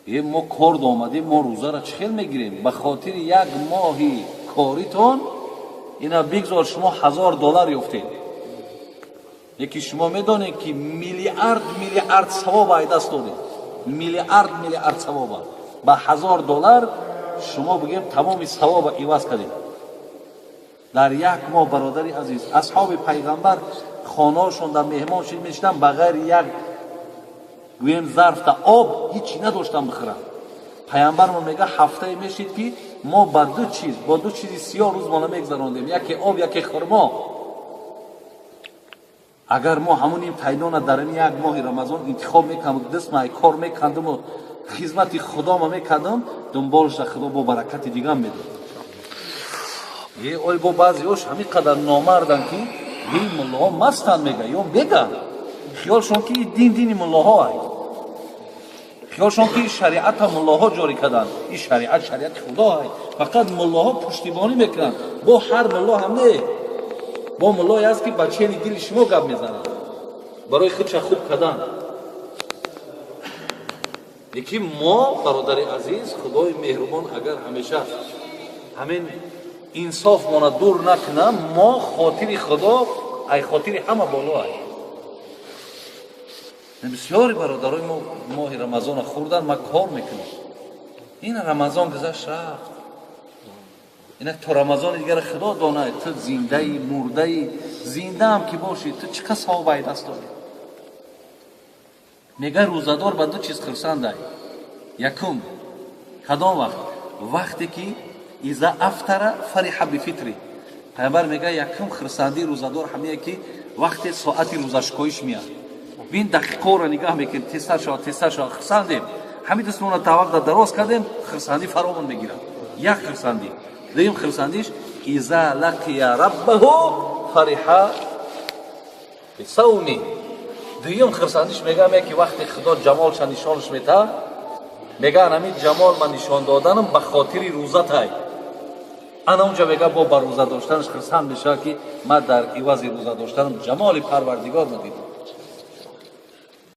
Мо кор омадем, мо рӯзаро чӣ хел мегирем? Ба хотири як моҳи коритон ина бигзор шумо $1000 ёфтед. Яки шумо медонед, ки миллиард миллиард савоб ай даст додед. Миллиард миллиард савоба. Ба $1000 шумо бигем тамоми савоба иваз кардед. Дар як моҳ, бародари азиз, асҳоби пайғамбар хонаҳошон дар меҳмон шид мешидан, ба ғайри як гӯем зарфта об ҳичи надоштан бихӯранд. Пайғамбармо мега, ҳафтае мешид, ки мо ба ду чиз, бо ду чизи сиёҳ рӯзмона мегзарондем: яке об, яке хурмо. Агар мо ҳамун ин тайнона дар ин як моҳи Рамазон интихоб мекардам, дастмай кор мекардаму хизмати худома мекардам, дунболша Худо бо баракати дигам медод. Ой, бо баъзеош ҳамин қадар номардан, ки ин муллоҳо мастанд, мега ё меган, хиёлшон ки дин дини муллоҳо ай, хиёлшон ки шариата муллоҳо ҷорӣ карданд. Ин шариат шариати Худо ай, фақат муллоҳо пуштибонӣ мекунанд. Бо ҳар мулло ҳам не, бо муллое аст, ки ба чени дили шумо гап мезанад барои худша хуб кардан. Лекин мо, бародари азиз, Худои меҳрубон агар ҳамеша ҳамин инсофмона дур накунам, мо хотири Худо ай хотири ҳама боло ай. Бисёри бародарои мо моҳи Рамазона хӯрдан, ман кор мекунам. Ин Рамазон гузашт, рафт. Инак то Рамазони дигар Худо донад, ту зиндаи, мурдаи. Зиндаам ки бошӣ, ту чӣ қад савоб ай даст дорӣ? Мега, рӯзадор ба ду чиз хурсандай. Якум, кадом вақт? Вақте ки إذا أفطر فرح بفطره. Пайғамбар мега, якум хурсандии рӯзадор ҳамее, ки вақте соати рӯзашкоиш меяд. Бин, дақиқоро нигаҳ мекунем, тезтар шавад, тезтар шавад, хурсандем. Ҳамин дастмона тавақда дароз кардем, хурсандӣ фаровон мегирад. Як хурсандӣ. Дуюм хурсандиш: إذا لقي ربه فرح بصومه. Дуюм хурсандиш, мегам, ки вақте Худо ҷамолша нишонаш мета, мега, ҳамин ҷамол ман нишон доданам ба хотири рӯзатай. Ана унҷа, мега, бо ба рӯза доштанаш хурсанд мешавад, ки ман дар ивази рӯза доштанам ҷамоли Парвардигор надидам.